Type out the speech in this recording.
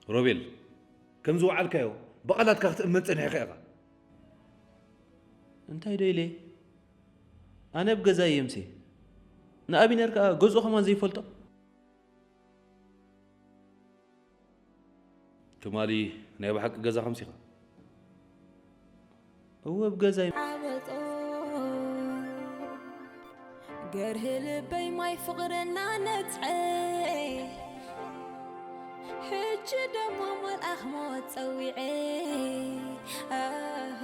ሮቤል፣ ከም ዝወዓልካዮ ብቓላትካ ክትእመን ጸኒሕካ ኢኻ። እንታይ ዶ ኢለ? ኣነ ኣብ ገዛ እየ ምሴ። ንኣቢነር ከኣ ገዝኡ ከማን ዘይፈልጦ። ትማሊ ናይ ብሓቂ ገዛ ከምሲኻ? እወ፣ ኣብ ገዛይ። ዓበጦ ገርህ ልበይ ማይ ፍቕርና ነትዐ። ሕጂ ደሞ መልኣኽ ሞት ጸዊዐ። ኣህ።